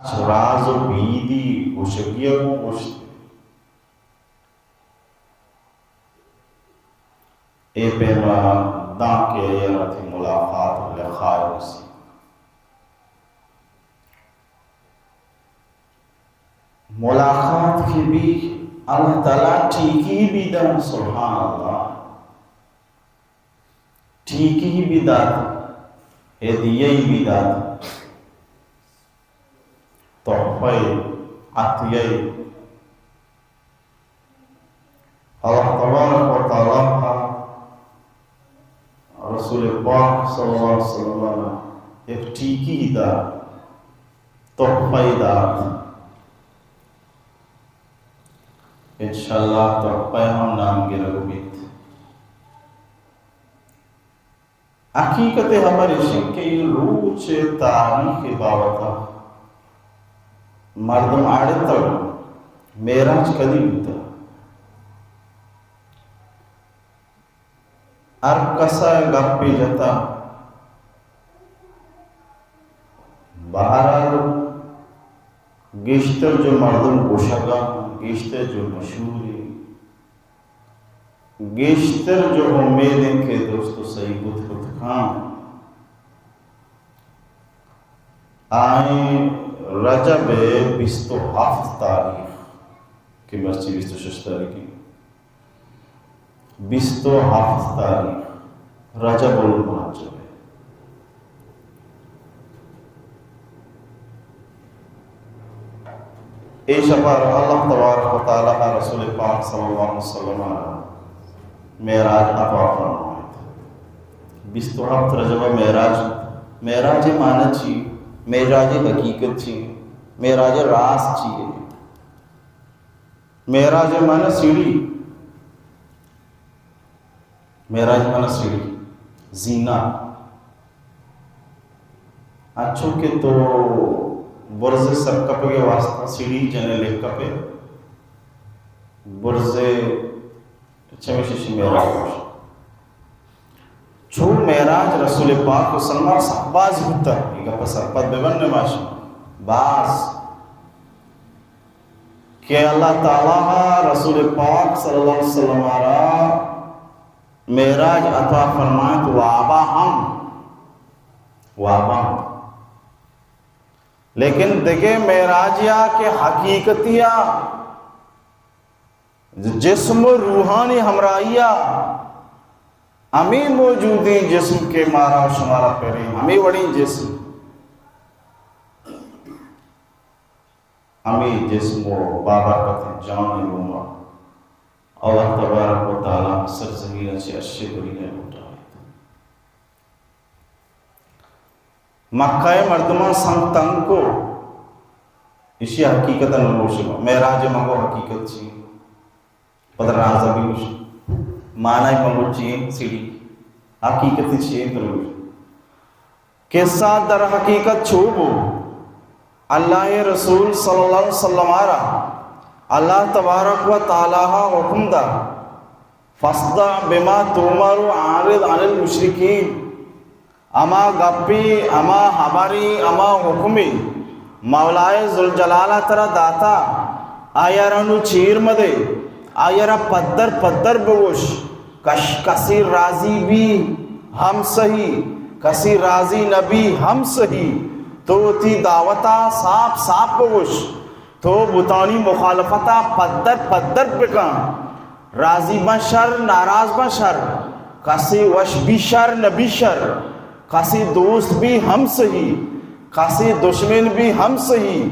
راز و بیدی گوشگی ءَ گوں گوشت، اے پیما داں کہ آئی ءَ را تئی ملاقات و لقاء نصیب۔ ملاقات کہ بی، اللہ تعالیٰ ٹیکی بی دن، سبحان اللہ۔ ٹیکی بی دات، ہدیہ بی دات، تحفہ، عطیہ۔ اللہ تبارک و تعالیٰ رسول پاک صلی اللہ علیہ وسلم ءَ یک ٹیکی دات، تحفہ دات۔ انشاءاللہ تحفہ ہم نام گرگ بیت۔ حقیقت ہبر ایش انت کہ اے روچ ءِ تاریخ ءِ بابت ءَ مردم آڑتگ، معراج کدی بوتگ؟ ہر کس ءَ گپے جتگ۔ بہرحال گیشتر جو مردم گوشگ ءَ، گیشتر جو مشہور انت، گیشتر جو امید انت کہ درست و صحیح بوت کت کن، آ انت رجب ءِ بیست و ہفت تاریخ، کہ مرچی بیست و شش تاریخ انت، بیست و ہفت تاریخ رجب المرجب۔ اے شپ ءَ اللہ تبارک و تعالیٰ ءَ رسول پاک صلی اللہ علیہ وسلم ءَ را معراج عطا فرمائیت۔ بیست و ہفت رجب ءَ معراج، معراج ءِ معنی چی؟ معراج ءِ حقیقت چی؟ معراج ءِ راز چی؟ معراج ءِ معنی سیڑھی۔ معراج معنی سیڑھی، زینت۔ انچو کہ تو برز ءِ سر کپگ ءِ واسطہ سیڑھی جنے لکھ کپے، برز ءِ چمیش ایشی معراج گوش۔ چو معراج رسول پاک صلی اللہ علیہ وسلم ءَ را سک باز بوتگ، اے گپ ءَ سرپد بہ بن ما شما۔ باز کہ اللہ تعالیٰ ءَ رسول پاک صلی اللہ علیہ وسلم ءَ را معراج عطا فرمائیت، وابا ہم، وابا ہم۔ لیکن دگہ معراج یا کہ حقیقتی یا جسم و روحانی ہمراہی یا ہمے موجودیں جسم کہ مارا و شمارا پریں، ہمے وڑیں جسم۔ ہمے جسم و بابرکتیں جان ءِ گوما اللہ تبارک و تعالیٰ سرزمین ءَ چہ ارش ءِ برینگ ءَ لوٹائینت۔ مکہ ءِ مردماں سنگ تنگ کو، ایشی حقیقت ءَ نہ گوشگ۔ معراج ءِ مگو حقیقت چی؟ پدا راز ءَ بگوش، معنی ءَ مگو چی انت سیڑھی، حقیقت چی انت بگوش۔ قصہ در حقیقت چو بو، اللہ ءِ رسول صلی اللہ علیہ وسلم ءَ را اللہ تبارک و تعالیٰ ءَ حکم دا، فاصدع بما تؤمر و اعرض عن المشرکین۔ ہما گپے، ہما ہبرے، ہما حکمے مولائے ذوالجلال ءَ ترا داتا، آئی ءَ را نوں چیر مدے، آئی ءَ را پدر پدر بگوش۔ کش-، کسے راضی بی ہم سہی، کسے راضی نہ بی ہم سہی۔ تو وتی دعوت ءَ ساپ ساپ بگوش۔ تو بتانی مخالفت ءَ پدر پدر بکن۔ راضی بن شر، ناراض بن شر۔ کسے وش بی شر، نہ بی شر۔ کسے دوست بی ہم سہی، کسے دشمن بی ہم سہی۔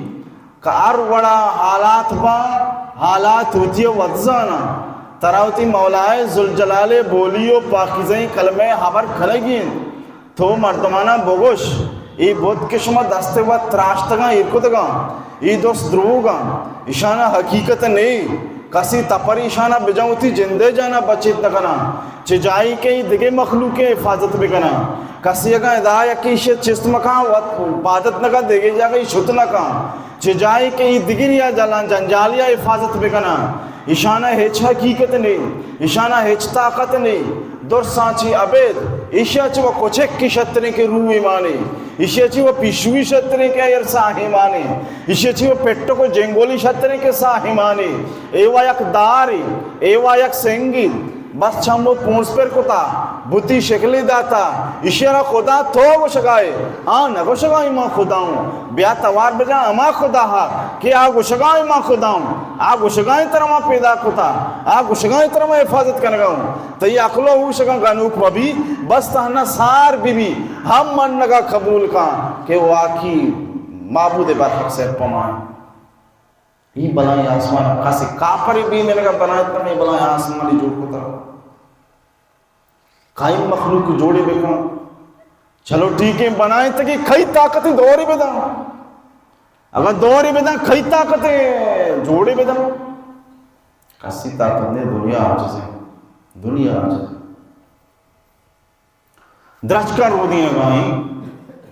کہ ہر وڑا حالات باں، حالات وتی وت زاناں۔ ترا وتی مولائے ذوالجلال ءِ بولی و پاکیزہیں کلمہ ءِ ہبر کنگی انت۔ تو مردماناں بگوش، اے بت کہ شما دست ءِ وت تراشتگاں، ایر کتگاں، اے درست دروگاں، ایشاناں حقیقت نے۔ کسے تپر ایشاناں بجن وتی جندے جانا بچیت نہ کناں۔ چہ جاہے کہ اے دگہ مخلوقیں حفاظت بکناں۔ کسے اگاں ادا یکے ایشی چست مکاں، وت عبادت نہ کن، دگہ جاگہ ای شت نہ کن۔ چہ جاہے کہ اے دگریا جلان جنجالیا حفاظت بکناں۔ ایشاناں ہچ حقیقت نے، ایشاناں ہچ طاقت نے۔ درساں چی ابید، ایشی ءَ چی و کچک کی شتریں کہ روح ایمانی، ایشی ءَ چی و پیشوی شتریں کہ ارسا ایمانی، ایشی ءَ چی و پٹک و جنگولی شتریں کہ سا ایمانی۔ ایوا یک داری، ایوا یک سنگی، بس چم و پونس پر کتا، بتی شکلی داتا، ایشی را خدا تو گوشگائے، آ نہ گوشگائے من خدا ہوں۔ بیا توار بجا ہما خدا ہا کہ آ گوشگائے من خدا ہوں، آ گوشگائے ترا ما پیدا کتا، آ گوشگائے ترا ما حفاظت کنگا ہوں۔ تئی عقل و ہوش اگاں گنوک مہ بی، بس تہنا سار بہ بی، ہم منگا قبول کن کہ واقعی معبود برحق صرف ہما ایں۔ ای بلائیں آسمان کسے کافرے بی منگا بنائت نہ، ای بلائیں آسمانی جوڑ کتا۔ کئی مخلوق جوڑے بکن۔ چلو ٹھیک ہے، بنائیں تکی کئی طاقت دوری بدن۔ اگر دوری بدن، کئی طاقت جوڑے بدن۔ کسی طاقت نے، دنیا عاجز ہے، دنیا عاجز ہے۔ درچکاں رودینگائیں،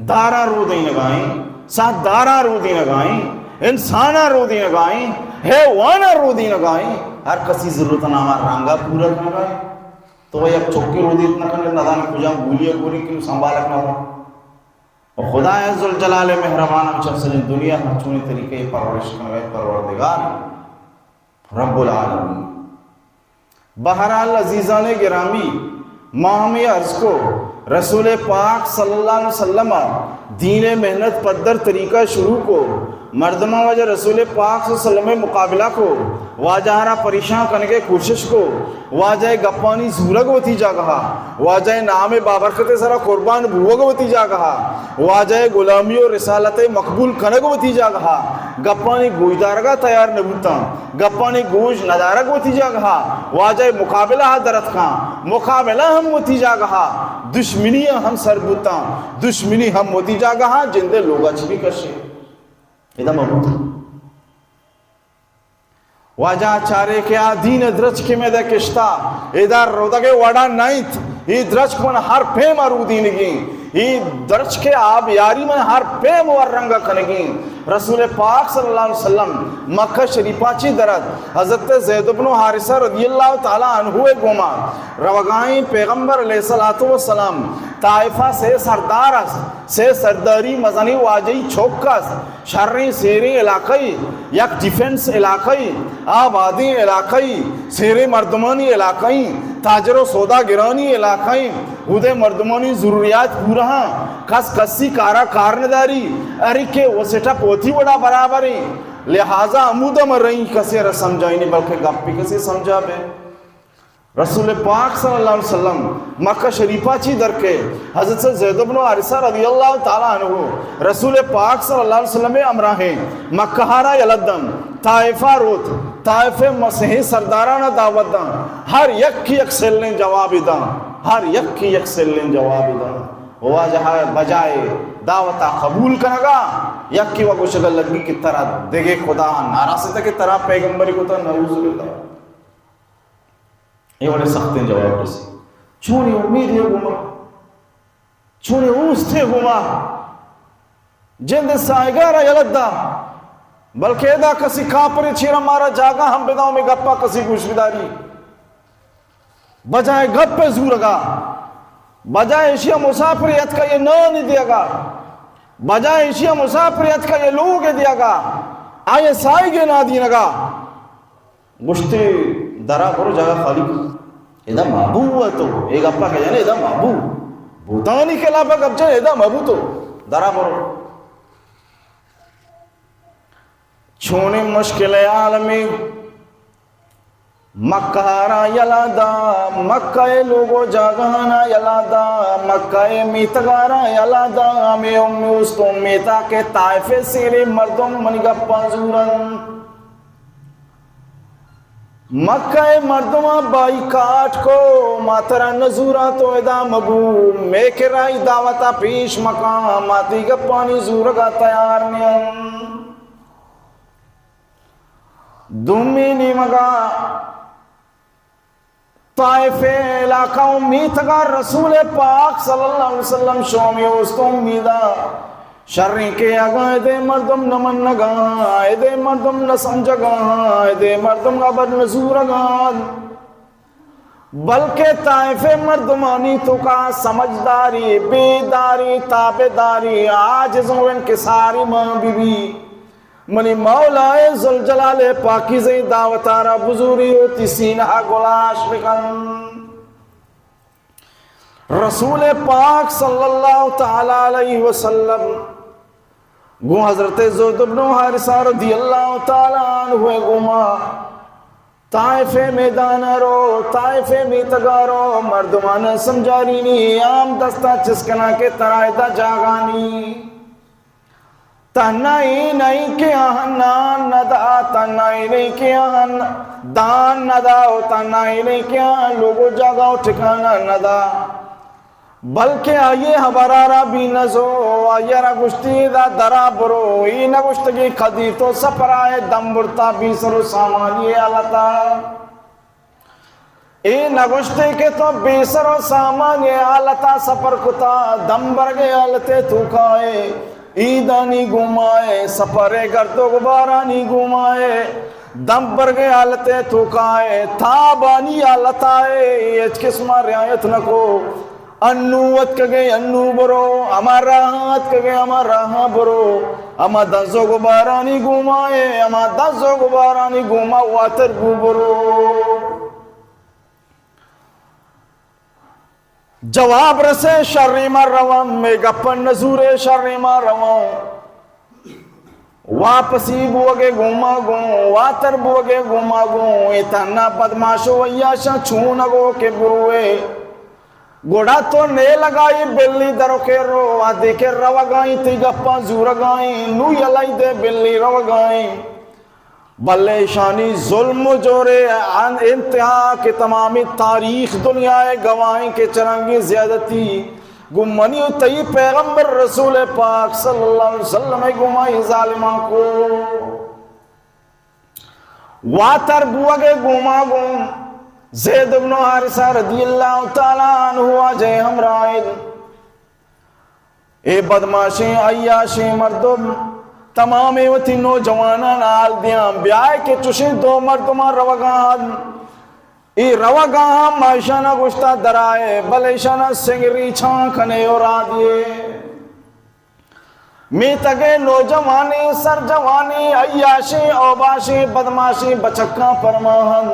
داراں رودینگائیں، ساہ داراں رودینگائیں، انساناں رودینگائیں، حیواناں رودینگائیں، ہر کسی ضرورت نامہ رنگا پورا کنگائیں۔ تو یک چکے رودیت نہ کنے، نہ دانے کجام گولی گولی کن سنبھالک نہ ہو۔ و خدای ذوالجلال مہربان ہم چہ سجیں دنیا ہم چونی طریقے پرورش کنگائیں، پروردگار رب العالمین۔ بہرحال عزیزان گرامی، ما ہمے عرض کو، رسول پاک صلی اللہ علیہ وسلم دین محنت پدر طریقہ شروع کو، مردماں واجہ رسول پاک صلی اللہ علیہ وسلم مقابلہ کو، واجہ را پریشان کنگے کوشش کو، واجہ گپانی زورگ وتی جاگہا، واجہ نام بابرکت سرا قربان بوگ وتی جاگہا، واجہ غلامی و رسالت مقبول کنگ وتی جاگہا، گپانی گوشدارگا تیار نبوتاں۔ گپانی گوش ندارگ وتی جاگہا، واجہ مقابلہ ءَ درتکاں، مقابلہ ہم وتی جاگہا، دشمنی ءَ ہم سر بوتاں، دشمنی ہم وتی جاگہا، جندے لوگا چی بی کشے۔ ادا مبوت۔ واجہ چارے کہ آ دین درچکے مئے دہ کشتا، ادا رودگے وڑا نہ انت، اے درچک من ہر پیم ءَ رودینگیں۔ اے درچک ءِ آب یاری من ہر پیم و ہر رنگ ءَ کنگی انت۔ رسول پاک صلی اللہ علیہ وسلم مکہ شریفہ چی درد حضرت زید بن حارثہ رضی اللہ تعالی عنہ ءِ گوما روگائیں۔ پیغمبر علیہ الصلوۃ والسلام طائفہ سے سردار است، سے سرداری مزنی واجہی چوک است۔ شریں سیریں علاقہ ای، یک ڈیفنس علاقہ ای، آبادیں علاقہ ای، سیریں مردمانی علاقہ ای، تاجر و سوداگرانی علاقہ ای، اودے مردمانی ضروریات پورا ہاں، کس کسی کارا کار نداری، ہر ایک و سیٹ اپ وتی وڑا برابر ای، لہذا ہمودا من رہی کسی را سمجھائینی بلکہ گپی کسی سمجھا بے۔ رسول پاک صلی اللہ علیہ وسلم مکہ شریفہ چی در کے حضرت زید بن حارثہ رضی اللہ تعالی عنہ رسول پاک صلی اللہ علیہ وسلم ءِ ہمراہیں مکہ را یلہ دن، طائفہ روت، طائف مسیحی سردارانا دعوت دن، ہر یک یک سلیں جواب دن، ہر یک یک سلیں جواب دن۔ واجہ بجائے دعوتا قبول کنگا، یکی و گوشگا لگی کہ ترا دگے خدا ناراست کہ ترا پیغمبری کتا، نعوذ باللہ۔ اے وڑیں سختیں جواب رسی۔ چونیں امیدے گوما، چونیں اوستے گوما، جند ساہگارا یلہ دا، بلکہ ادا کسی کاپرے چیرا مارا جاگہ ہم بدا، ہمے گپا کسی گوش بداری۔ بجائے گپ زورگا، بجائے اشیا مسافر یتکا یہ نانی دیگا، بجائے اشیا مسافر یتکا یہ لوگ دیگا، آئے سائیگے نادینگا۔ گوشتے، درا برو جاگہ خالی کن۔ ادا مابو تو، اے گپا کہ جنے ادا مابو۔ بوتانی خلافا گپ جنے، ادا مابو تو۔ درا برو۔ چونیں مشکل عالمی مکہ را یلا دا، مکہ لوگو جاگہانا یلا دا، مکہ میتگارا یلا دا، ہمیں ام استوں میتا کہ طائف سیرے مردم منی گپا زورن۔ مکہ ءِ مردماں بائیکاٹ کو، ما ترا نزوراں، تو ادا مبو، مئے کرا ای دعوتا پیش مکاں، ما تئی گپانی زورگا تیار نیاں۔ دومی نیمگا طائف علاقہ امیتگا رسول پاک صلی اللہ علیہ وسلم شومی اوست امیدا شریں کہ اگاں ادے مردم نہ منگا، ادے مردم نہ سمجھگا، ادے مردم خبر نہ زورگا۔ بلکہ طائف ءِ مردمانی توکا سمجھداری، بیداری، تابعداری، عاجز و انکساری مان بہ بی۔ منی مولا ءِ ذوالجلال ءِ پاکیزیں دعوت ءَ را بزوری و وتی سینہ ءَ گلاش بکن۔ رسول پاک صلی اللہ تعالی علیہ وسلم گوں حضرت زید ابن حارثہ رضی اللہ تعالی عنہ ءِ گوما طائف ءِ میدان ءَ رو، طائف ءِ میتگ ءَ رو، مردماناں سمجھارینی، ایام دست ءَ چست کناں کہ ترا ادا جاگہ نی۔ تہنا اے نئیں کہ آہاں نان نہ دا، تہنا اے نئیں کہ آہاں دان نہ دا، و تہنا اے نئیں کہ آہاں لوگ و جاگہ و ٹھکانہ نہ دا، بلکہ آئی ءِ ہبر ءَ را بی نزو، آئی ءَ را گوشتی ادا درا برو، اے نہ گوشتگی کدی تو سپر ءَ ئے دم برتا بی سر و سامانی ءِ حالت ءَ۔ اے نہ گوشتے کہ تو بے سر و سامان ءِ حالت ءَ سپر کتا، دمبرگ ءِ حالت ءِ توکا ئے، عیدانی گوما ئے، سپر ءِ گرد و گبارانی گوما ئے، دمبرگ ءِ حالت ءِ توکا ئے، تابانی حالت ءَ ئے، ہچ قسم ءَ رعایت نہ کو۔ انو اتکگے، انو برو، ہما راہاں اتکگے، ہما راہاں برو، ہما دز و گبارانی گوما ئے، ہما دز و گبارانی گوما واتر بو برو۔ جواب رسے شریں ما رواں، مے گپاں نزورے شریں ما رواں۔ واپسی بوگے گوما گوں، واتر بوگے گوما گوں، اے تہنا بدماش و عیاشاں چونگو کہ بروے۔ گڑا تو نیلگائی بلی درو کہ رو، وہدے کہ روگائیں تئی گپاں زورگائیں، نو یلئی دے بلی روگائیں۔ بلے ایشانی ظلم و جورے ان-، انتہا کہ تمامی تاریخ دنیا ءِ گواہیں کہ چرانگیں زیادتی گوں منی و تئی پیغمبر رسول پاک صلی اللہ علیہ وسلم ءِ گوما اے ظالماں کو۔ واتر بوگ ءِ گوما گوں زید ابن حارثہ رضی اللہ تعالی عنہ واجہ ءِ ہمراہ انت۔ اے بدماشیں عیاشیں مردم تمامیں وتی نوجواناں حال دیاں، بیائے کہ چوشیں دو مردماں روگا انت۔ اے روگا ہم ما ایشانا گوشتا درائے، بلے ایشانا سنگ ریچاں کنے و رادیے۔ میتگے نوجوانیں، سرجوانیں، عیاشیں، اوباشیں، بدماشیں بچکاں پرماہن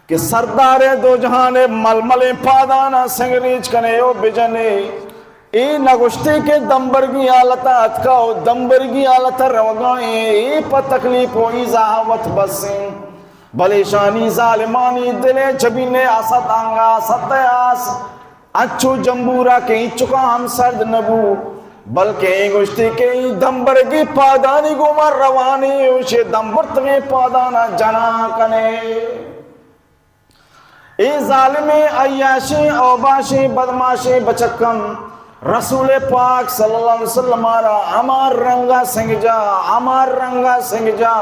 کہ سردار دو جہان ءِ ململیں پاداناں سنگ ریچ کنے و بجنے۔ اے نہ گوشتے کہ دمبرگی حالت ءَ اتکا و دمبرگی حالت ءَ روگا ایں، اے پہ تکلیف و ایزا وت بس ایں۔ بلے ایشانی ظالمانی دل ءِ جبین ءِ اسد انگا اسد ءِ آس انچو جمبورا کہ اینچکا ہم سرد نہ بو، بلکہ اے گوشتی کہ اے دمبرگی پادانی گوما روانی، اوشے دمبرتگیں پادانا جنان کنے۔ اے ظالمیں، عیاشیں، اوباشیں، بدماشیں بچکم رسول پاک صلی اللہ علیہ وسلم را ہما رنگا سنگجا، ہما رنگا سنگجا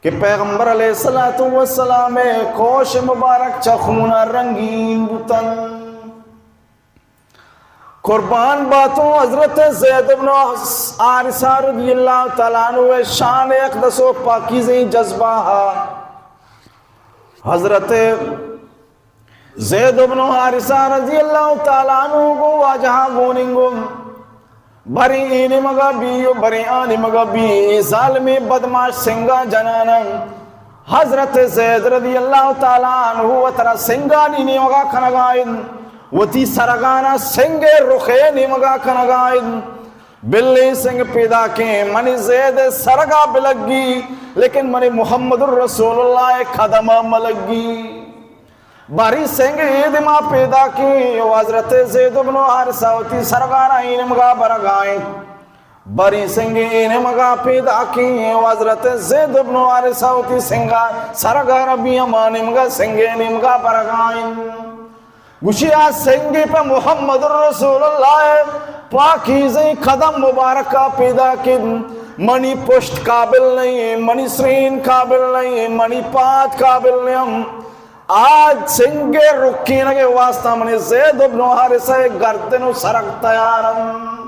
کہ پیغمبر علیہ الصلوۃ والسلام ءِ کوش مبارک چہ خونا رنگین بوتن۔ قربان باتوں حضرت زید ابن حارثہ رضی اللہ تعالی عنہ ءِ شان اقدس و پاکیزیں جذبہ ءَ۔ حضرت زید ابن حارثہ رضی اللہ تعالی عنہ گو واجہ گوننگو، برے اے نیمگا بی و برے آ نیمگا بی، اے ظالمیں بدماش سنگا جنانن۔ حضرت زید رضی اللہ تعالی عنہ وترا سنگانی نیمگا کنگا انت، وتی سرگانا سنگ رخے نیمگا کنگا انت۔ بلے سنگ پیداکیں، منی زید سرگا بلگی، لیکن منی محمد الرسول اللہ قدما ملگی۔ بری سنگ اے دما پیداکیں و حضرت زید بن حارثہ وتی سرگارا اے نیمگا برگائیں۔ بری سنگ اے نیمگا پیداکیں و حضرت زید بن حارثہ وتی سنگا سرگارا بی ہما نیمگا سنگ اے نیمگا برگائیں۔ گوشی آ سنگے پہ محمد رسول اللہ پاکیزیں قدم مبارکا پیداکیں۔ منی پشت قابل نہیں، منی سرین قابل نہیں، منی پاد قابل نہیں۔ آ سنگ ءِ رکینگ ءِ واسطہ منی زید ابن حارثہ ءِ گردن و سرگ تیار انت۔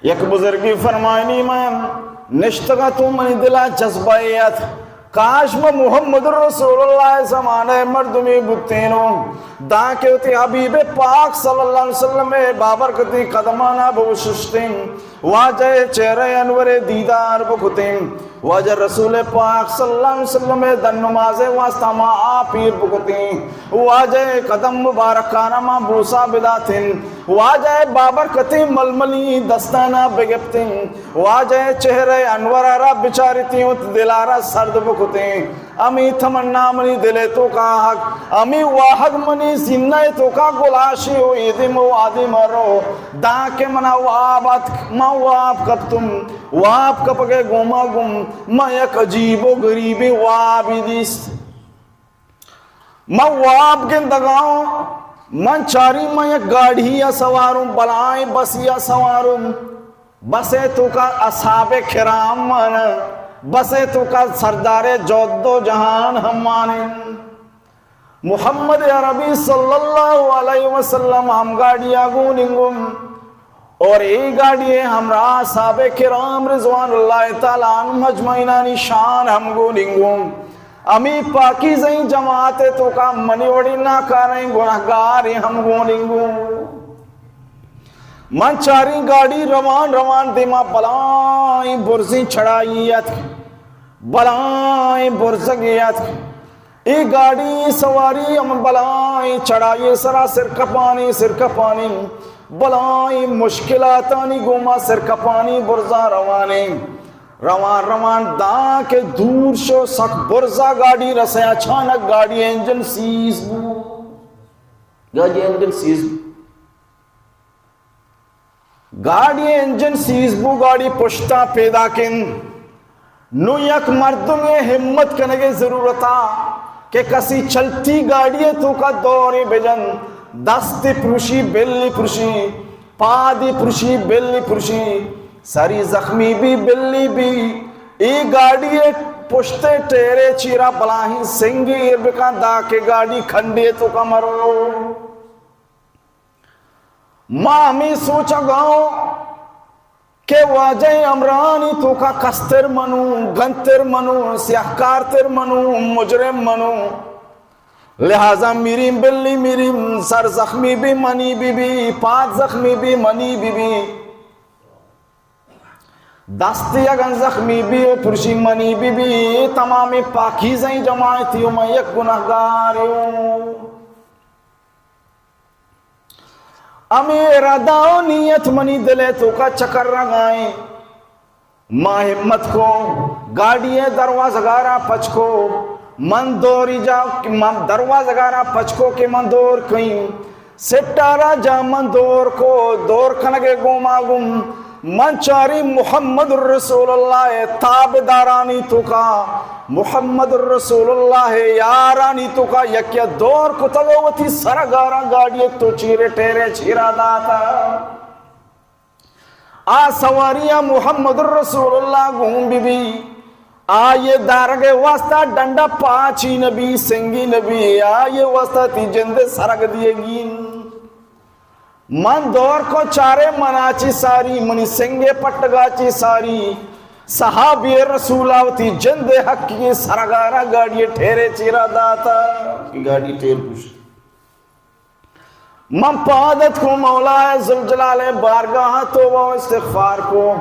یک بزرگی فرمائنی، من نشتگا تو منی دلا جذبہ ات، کاش ما محمد رسول اللہ زمانہ مردمی بوتینوں، دانکہ وتی حبیب پاک صلی اللہ علیہ وسلم بابرکتیں قدمانا بوششتیں، واجہ چہرہ انور دیدار بکتیں، واجہ رسول پاک صلی اللہ علیہ وسلم دن نماز واسطہ ما آپ ایر بکتیں، واجہ قدم مبارکانا ما بوسا بداتیں، واجہ بابرکتیں ململی دستانا بگپتیں، واجہ چہرہ انور ء را بچارتی وت دل ء را سرد بکتیں۔ ہمے تمنا منی دل ء توکا ہک، ہمے واہگ منی سینہ ء توکا گلاشی و ایدیم و آدیم رو، دانکہ منا واب اتک، من واب کپتم، واب کپگ ء گوما گوں من یک عجیب و غریبیں وابے دیست۔ من واب گندگاؤں، من چاری من یک گاڑی ء سواروں، بلائیں بسی ء سواروں، بس ء توکا اصحاب کرام مان، بس ء توکا سردار جد و جہان ہم مان انت۔ محمد عربی صلی اللہ علیہ وسلم ہم گاڑی ء گون انگوں۔ اور اے گاڑی ء ہمراہ صحابہ کرام رضوان اللہ تعالی عنہم اجمعینانی شان ہم گون انگوں۔ ہمے پاکیزہیں جماعت ء توکا منی وڑیں ناکاریں گناہگاریں ہم گون انگوں۔ من چاریں گاڑی روان روان دیما بلائیں برزیں چڑھائی اتک، بلائیں برزگے اتک۔ اے گاڑی سواری ہم بلائیں چڑھائی سرا سرکپانی سرکپانی، بلائیں مشکلاتانی گوما سرکپانی برزا روانیں۔ روان روان داں کہ دور شو سک برزا گاڑی رسے، اچانک گاڑی انجن سیز بو۔ گاڑی انجن سیز بو۔ گاڑی انجن سیز بو، گاڑی پشتا پیداک انت۔ نوں یک مردمے ہمت کنگے ضرورتا کہ کسی چلتی گاڑی توکا دورے بجن، دست پروشی، بلی پروشی، پادی پروشی، بلی پروشی، سری زخمی بی، بلی بی۔ اے گاڑی پشتے ٹیرے چیرا بلاہیں سنگے ایر بکن، دا کہ گاڑی کھنڈے توکا مرو۔ ما ہمے سوچگاؤں کہ واجہ امرانی توکا کستر منوں، گنتر منوں، سیاہکارتر منوں، مجرم منوں۔ لہذا میریم بلی میریم، سر زخمی بی منی بی بی، پاد زخمی بی منی بی بی۔ دست اگن زخمی بی و پرشی منی بی بی، تمام پاکیزیں جماعتی و من یک گناہگارے اوں۔ ہمے ارادہ و نیت منی دل ء توکا چکر رگائیں۔ ما ہمت کو، گاڑی ء دروازگارا پچ کو، من دوری جا، من دروازگارا پچ کو کہ من دور کئیں۔ سٹارا جا من دور کو، دور کنگے گوما گوں من چاری محمد رسول اللہ ء تابدارانی توکا، محمد رسول اللہ ء یارانی توکا یکیا دور کتگ و وتی سرگارا گاڑی ء تو چیرے ٹیرے چیرا داتا۔ آ سواریا محمد رسول اللہ گون بی بی۔ آئی دارگ ء واسطہ ڈنڈا پاچی نبی، سنگی نبی، آئی واسطہ تی جند سرگ دیگی۔ من دور کو چارے منا چی ساری، منی سنگ پٹگا چی ساری۔ صحابی رسول آوتی جند حقی سرگارا گاڑی ٹھیرے چیرا داتا۔ گاڑی ٹھیر پوشت۔ من پاد اتکوں، مولا ذوالجلال ء بارگاہ ء توبہ و استغفار کو۔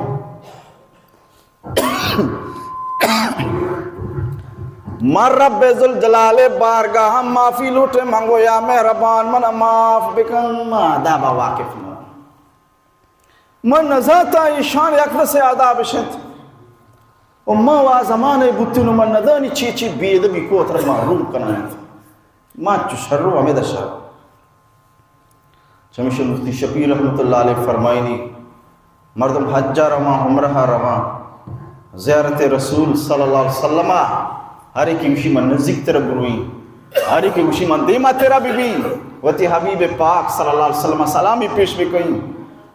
من رب ذوالجلال ء بارگاہ ء معافی لوٹے، من گو یا مہربان من معاف بکن، من عذاب ء واقف نہ۔ من نزانتا ایشان یک رسے آدابش انت۔ و من وا زمانے بوتین و من ندانی چی چی بے ادبی کو ترا محروم کنائینت۔ ما چو شر و ہمے دشا۔ چمیشہ مفتی شفیع رحمت اللہ علیہ فرمائینی، مردم حجا رواں، عمرہ رواں، زیارت رسول صلی اللہ علیہ وسلم ہر ایک گوشی من نزیک تر بروئیں، ہر ایک گوشی من دیما تیرا ببی، وتی حبیب پاک صلی اللہ علیہ وسلم سلامی پیش بکئیں۔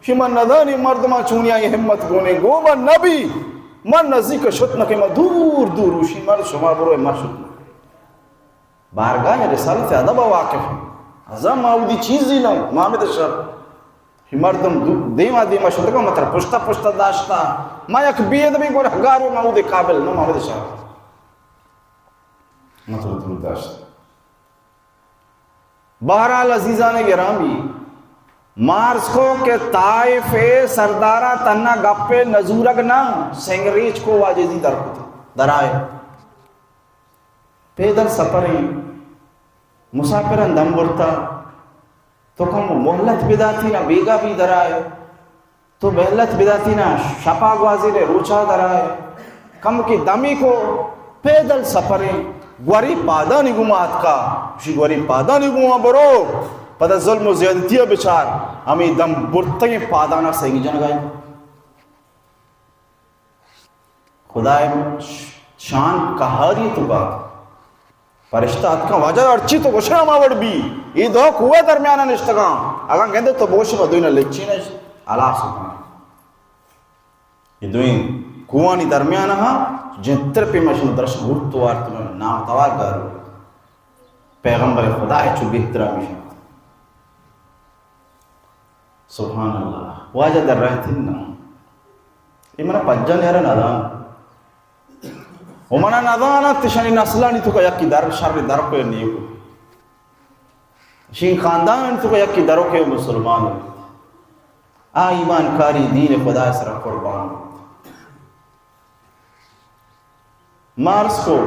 شی من ندانی مردماں چونی آئی ہمت گونے، گو من نبی، من نزیک شت نہ کہ من دور دور اوشی، من شما برو، من شت نہ۔ بارگاہ رسالت ادب واقف۔ ازا ما اودی چیزی نہ، محمد شر۔ شی مردم دو-، دیما دیما شتگا، متر پشتا پشتا داشتا۔ ما یک بے ادبی گناہگار، ما اودی قابل نہ، محمد شر۔ من تو درود داشت۔ بہرحال عزیزان گرامی، مارس کو کہ طائف سردارا تنا گپے نزورگ نہ، سنگریچ کو واجزی در کت، درائے۔ پیدل سفریں، مسافران دم برتا، تو کم مہلت بداتی نا، بیگا بی درائے۔ تو مہلت بداتی نا، شپا گوازینے، روچا درائے۔ کم کی دمی کو پیدل سفریں، گوری پادانی گوما اتکا، شی گوری پادانی گوما برو، پدا ظلم و زیادتی بچار، ہمیں دم برتگیں پادانا سنگ جنگائیں۔ خدائے شان قہاری تو با۔ فرشتہ اتکاں، واجہ ہرچی تو گوشے ہما وڑ بی۔ اے دو کوہ درمیان نشتگاں۔ اگاں گندے تو بوش با دوئیں لچی نش، ہلاس ہوتاں۔ اے دوئیں کوہانی درمیان ہا جنتر پیما شنو درشن ہورت وارت نام توار گارو۔ پیغمبر خدا چو بہترا میشن۔ سبحان اللہ۔ واجہ در رہتن نا۔ اے منا پجان یار ندان۔ و منا ندان ات، شنی نسلانی تو کا یکی در شر در کو نیکو۔ شین خاندان تو کا یکی درو کے مسلمان۔ آ ایمان کاری دین خدا سر قربان۔ مارس کو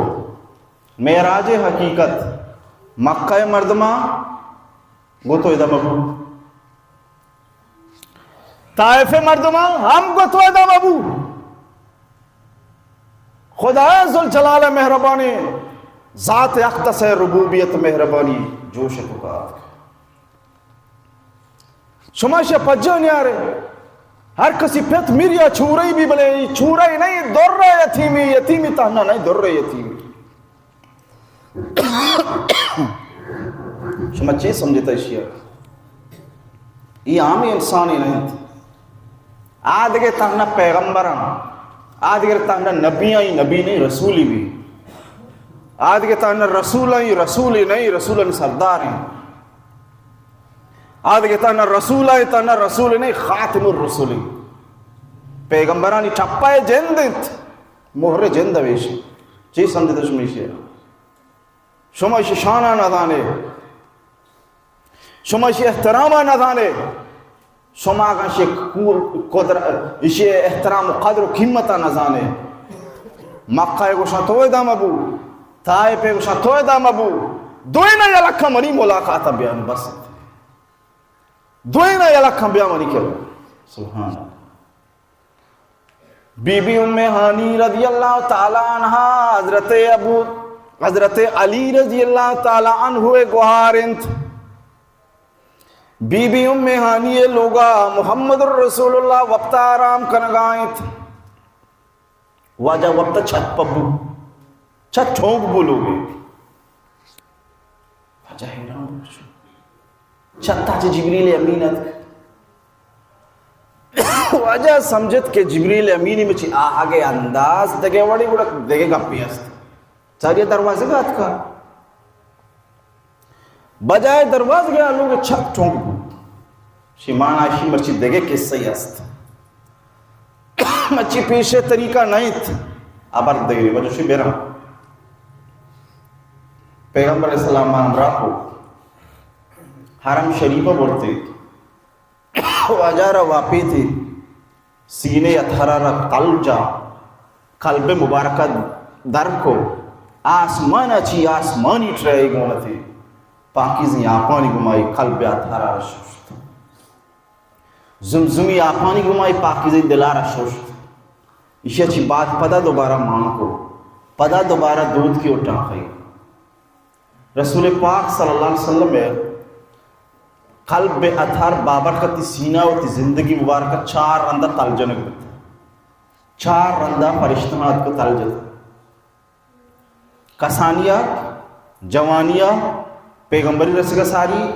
معراج حقیقت مکہ مردماں گو تو ادا مبو۔ طائف مردماں ہم گو تو ادا مبو۔ خدا ذوالجلال مہربانی، ذات اقدس ربوبیت مہربانی جوش تو کا۔ شما شہ پجان یارے، ہر کسی پت میریا چورئی بی، بلے چورئی نہیں، در یتیمی، یتیمی تہنا نہیں، در یتیمی۔ شما چے سمجھتا اشیا؟ یہ عام انسانی نہیں۔ آ دگہ تہنا پیغمبراں، آ دگہ تہنا نبیاں، نبی نہیں، رسولی بی۔ آ دگہ تہنا رسولاں، رسولی نہیں، رسولانی سردار ہیں۔ آ دگہ تہنا رسول آئے، تہنا رسول نہیں، خاتم الرسول۔ پیغمبرانی ٹپا جند انت، مہر جند ویشی۔ چی سمجھتے شما ایشی؟ شما ایشی شانا نہ دانے، شما ایشی احتراما نہ دانے، شما اگاں ایشی قدر، ایشی احترام و قدر و قیمتا نہ زانے۔ مکہ گوشاں تو ادا مبو، طائف گوشاں تو ادا مبو، دوئینا یلکا منی ملاقات بیان بس۔ دوئینا یلکا بیا منی کرا۔ سبحان اللہ۔ بی بی ام ہانی رضی اللہ تعالی عنہا حضرت ابو، حضرت علی رضی اللہ تعالی عنہ گوہار انت۔ بی بی ام ہانی لوگا محمد الرسول اللہ وقت آرام کنگا انت۔ واجہ وقت چھت پہ بو، چھت ٹھونک بو لوگے۔ واجہ حیران بو، چھت چہ جبریل امین ات۔ واجہ سمجھت کہ جبریل امینی مچی آہگ انداز دگہ وڑی، گڑا دگہ گپی است۔ چاری دروازے کا اتکا۔ بجائے دروازگے آ لوگ چھت ٹونک بوت۔ شی مانا اشی مرچی دگہ قصہ ای است۔ مرچی پیش طریقہ نہ انت۔ ابر دگہ وجہ شی بیرا۔ پیغمبر علیہ السلام ما ہمراہ کو۔ حرم شریف برتے۔ واجہ را واپیتی، سینہ اطہرہ را تل جا، قلب مبارکہ در کو، آسمان چی آسمانی ٹرے گونتی، پاکیزیں آپانی گمائی قلب اطہرہ را ششت۔ زمزمی آپانی گمائی پاکیزیں دلا را ششت۔ ایشی چی بعد پدا دوبارہ مان کو، پدا دوبارہ دود کی اٹھا خی۔ رسول پاک صلی اللہ علیہ وسلم ءِ قلب اطہر بابرکتی سینہ وتی زندگی مبارکہ چار رندا تل جنگ بیت۔ چار رندا فرشتہ اتک تل جت۔ کسانیہ، جوانیہ، پیغمبری رسگا ساری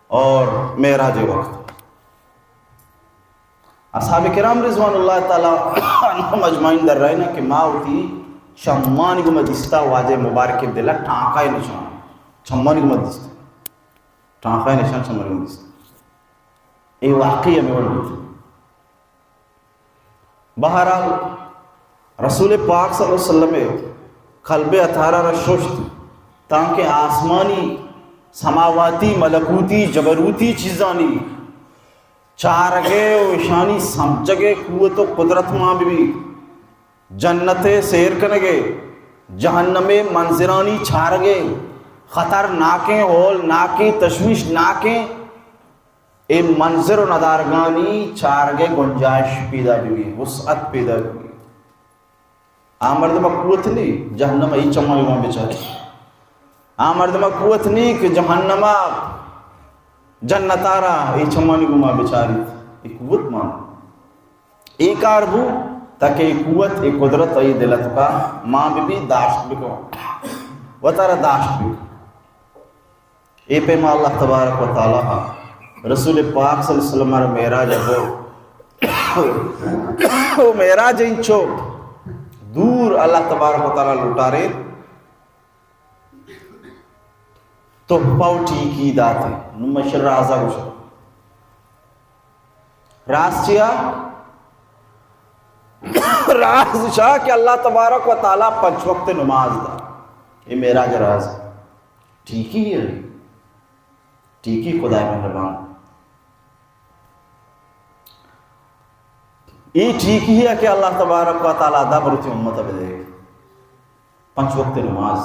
اور معراج وقت۔ اصحاب کرام رضوان اللہ تعالی عنہم اجمعین در رہنا کہ ما وتی چمانی گما دیستا واجہ مبارک دلا ٹانکا نشان، چمانی گما دیستا، ٹانکا نشان چمانی گما دیستا۔ اے واقعی ہمیں وڑ بیت۔ بہرحال رسول پاک صلی اللہ علیہ وسلم قلب اطہرہ را ششت، تانکہ آسمانی، سماواتی، ملکوتی، جبروتی چیزانی چارگے و اشانی سمجھگے قوت و قدرت مان ببی۔ جنت سیر کنگے، جہنم منظرانی چارگے، خطرناکیں، ہولناکیں، تشویشناکیں اے منظر و ندارگانی چارگے گنجائش پیدا ببی، وسعت پیدا ببی۔ آ مردم قوت نی جہنم ای چمانی گوما بچاری۔ آ مردم قوت نی کہ جہنم جنتارا ای چمانی گوما بچاری۔ ای قوت مان۔ ای کار بو تاکہ ای قوت، ای قدرت ای دل توکا مان ببی، داشت بکن۔ وتارا داشت بکن۔ اے پیما اللہ تبارک و تعالی رسول پاک صلی اللہ علیہ وسلم را معراج ءَ برت۔ او معراج انچو دور اللہ تبارک و تعالی لوٹارے، تحفہ و ٹیکی داتے۔ نو مش رازا گوشت۔ راز چیا؟ راز شاہ کہ اللہ تبارک و تعالی پنچ وقت نماز دا۔ اے معراج راز۔ ٹیکی ہے۔ ٹیکی خدای مہربان۔ اے ٹیکی ہے کہ اللہ تبارک و تعالی دا بروتی امت بدے۔ پنچ وقت نماز۔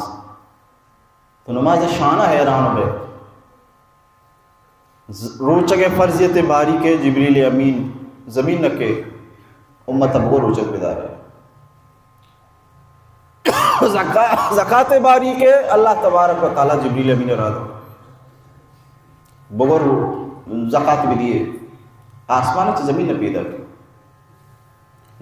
تو نماز شانہ حیران بے۔ ز-، روچگ فرضیت باریکے جبریل امین زمین نکے امت بگو روچگ بدارے۔ زکا-، زکات باریکے اللہ تبارک و تعالی جبریل امین را دو۔ بگو رو-، زکات بدیے۔ آسمان چ زمین پیدا کی۔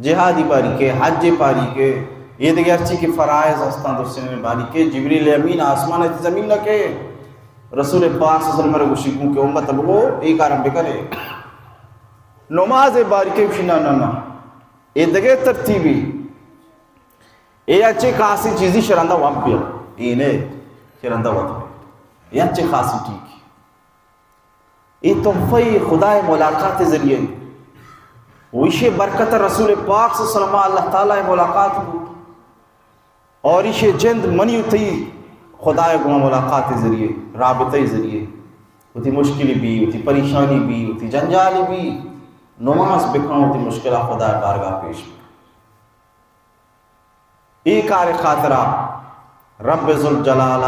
جہادی باریکے، حج باریکے، یہ دیگه ہرچی کہ فرائض ہستاں درستیں باریکے، جبریل امین آسمان ات زمین نہ کہ رسول پاک صلی اللہ علیہ وسلم گوشی گوں کہ امت بگو اے کارم بکنے۔ نماز باریکے گوشی نہ، نہ، نہ۔ اے دیگه ترتیبی۔ اے اچے خاصی چیزی شرندا وام پیا۔ اے نے شرندا وام پیا۔ اے اچے خاصی ٹھیک۔ اے تحفہ خدای ملاقات ذریعے۔ و ایشی برکت رسول پاک صلی اللہ علیہ وسلم اللہ تعالی ملاقات کو۔ اور ایشی جند منی و تئی خدای گما ملاقات ذریعے، رابطہ ذریعے۔ وتی مشکل بی، وتی پریشانی بی، وتی جنجال بی، نماز بکن، وتی مشکلہ خدای بارگاہ پیش بکن۔ اے کار خاطرا رب ذوالجلال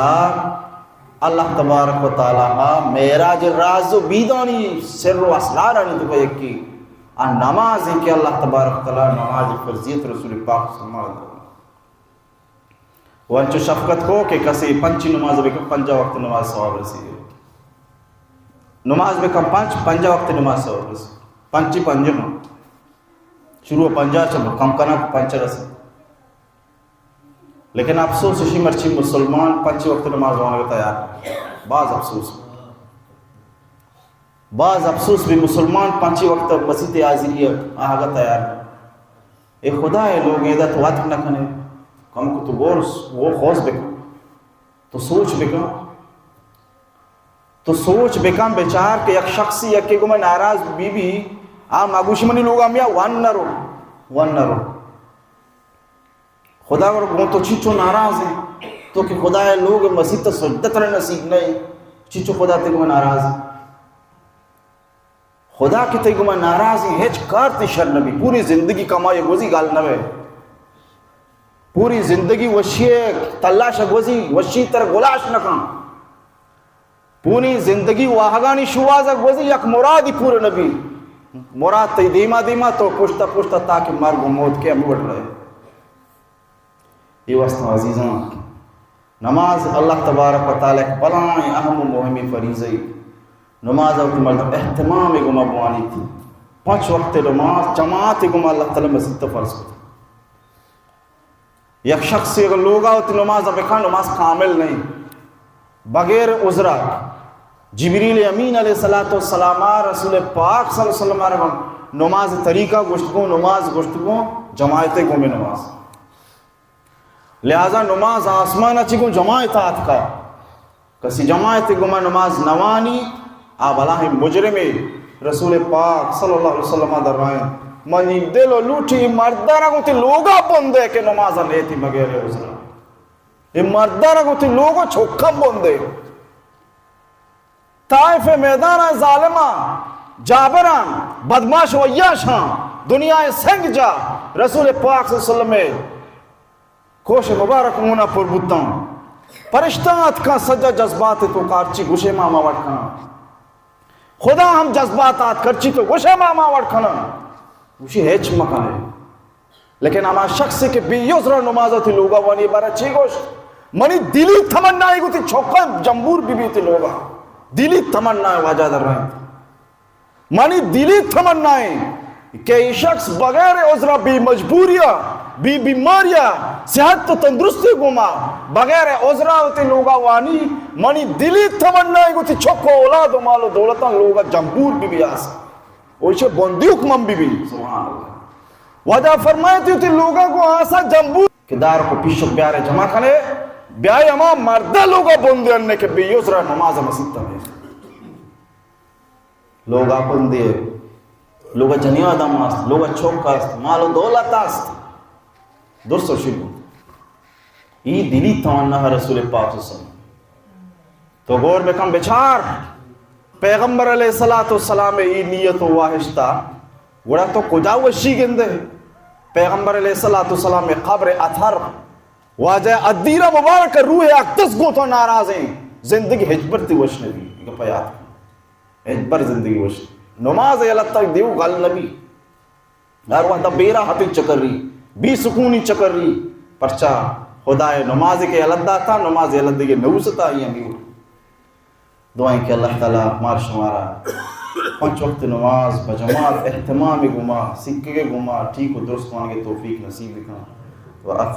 اللہ تبارک و تعالی معراج راز و بیدانی سر و اسرارانی تو یکی آ نماز ہے کہ اللہ تبارک و تعالی نماز فرضیت رسول پاک صلی اللہ علیہ وسلم و انچو شفقت کو کہ کسی پنچی نماز بکن، پنجا وقت نماز ثواب رسی۔ نماز بکن پنچ، پنجا وقت نماز ثواب رسی۔ پنچی پنجم۔ شروع پنجاہ چہ کم کناں کہ پنچ رسیت۔ لیکن افسوس اشی مرچی مسلمان پنچ وقت نماز وانگ تیار۔ باز افسوس۔ باز افسوس بھی مسلمان پنچ وقت مسیت حاضری آہگ تیار۔ اے خدا اے لوگ ادا تو وت نہ کنے۔ کم کو تو غور، غور خوص بکن۔ تو سوچ بکن۔ تو سوچ بکن، بچار کہ یک شخصی یکے گوں من ناراض بی بی، آ مگوش منی لوگا میا ون نرو، ون نرو۔ خدا گوں تو چیچو ناراض ہے، تو کہ خدا لوگ مسیت سجدہ تر نصیب نہیں، چیچو خدا تے گوں ناراض ہے۔ خدا کہ تئی گما ناراض ہیں، ہچ کار تئی شر نبی۔ پوری زندگی کمائی گوزی گال نبے۔ پوری زندگی وشی تلاش گوزی، وشی تر گلاش نکن۔ پوری زندگی واہگانی شواز گوزی، یک مرادی پور نبی۔ مراد تئی دیما دیما تو پشتا پشتا تاکہ مرگ و موت کے ہم بڑھ رہے۔ اے واسطہ عزیزاں، نماز اللہ تبارک و تعالی یک بلائیں اہم و مہمیں فریضہ ای۔ نماز وقت مردم اہتمام گما بوانیت۔ پنچ وقت نماز جماعت گما اللہ تعالی مسیت فرض کت۔ یک شخص اگر لوگا وقت نماز بکن، نماز کامل نہیں۔ بغیر عذرا۔ جبریل امین علیہ الصلوۃ والسلام رسول پاک صلی اللہ علیہ وسلم را نماز طریقہ گوشت گوں، نماز گوشت گوں، جماعت گوں میں نماز۔ لہذا نماز آسمان چی گوں جماعت آتکا۔ کسی جماعت گوں میں نماز نوانی، آ بلاہیں مجرمے۔ رسول پاک صلی اللہ علیہ وسلم در رائیں، منی دل و لوٹی مردہ را گوں تی لوگا بندے کہ نماز نیتی بغیر عذرا۔ اے مرداں را گوں وتی لوگ و چکاں بندے۔ طائف میدان ء ظالماں، جابراں، بدماش و عیاشاں، دنیا ء سنگ جا رسول پاک صلی اللہ علیہ وسلم ء کوش مبارک ہونا پر بوتاں۔ پرشتہ آتکاں، سجا جذبات تو کارچی گوشے ما ما وڑ کناں۔ خدا ہم جذبات آت کرچی تو گوشے ما ما وڑ کناں۔ گوشی ہچ مکنے۔ لیکن ہما شخص کہ بے عذر نماز وتی لوگا وانی بارا چی گوشت؟ منی دلی تمنا ہے گوتی چوکا جمبور بی بی تی لوگا۔ دلی تمنا ہے واجہ در رہے۔ منی دلی تمنا ہے کہ ای شخص بغیر عذر، بی مجبوریا، بی بیماریا، صحت و تندرستی گوما، بغیر عذر وتی لوگا وانی، منی دلی تمنا ہے گوتی چوک و اولاد و مال و دولتان لوگا جمبور بی بی آس۔ و ایشی بندیوک من بی بی۔ سبحان اللہ۔ واجہ فرمائے تی وتی لوگا گوں آسا جمبور کہ دار کو پیشک بیارے جمع کنے، بیائے ہما مردہ لوگا بندے اننے کہ بے عذرا نماز مسیت میں۔ لوگا بندے، لوگا جنی آدم است، لوگا چوک است، مال و دولت است۔ درست و شروع۔ ای دلی تمنا ہے رسول پاک صلی اللہ علیہ وسلم۔ تو غور بکن بچار، پیغمبر علیہ الصلوۃ والسلام ای نیت و واہشتا، گڑا تو کجا وشی گندے؟ پیغمبر علیہ الصلوۃ والسلام قبر اطہر، واجہ ادیرہ مبارک روح اقدس گوں تو ناراض ہیں، زندگی ہچبر تی وش نبی، گپ یاد کن۔ ہچبر زندگی وش۔ نماز یلتا دیو گل نبی۔ ہر وہدا بے راحتی چکری، بے سکونی چکری، پرچا خدائے نمازے کہ یلہ داتا، نماز یلہ دیگے نوستا، ای ہمی وڑ۔ دعائیں کہ اللہ تعالی مار شمارا پنچ وقت نماز بجماعت اہتمام گما، سکگے گما، ٹھیک و درست وانگے توفیق نصیب بکن۔ و آخر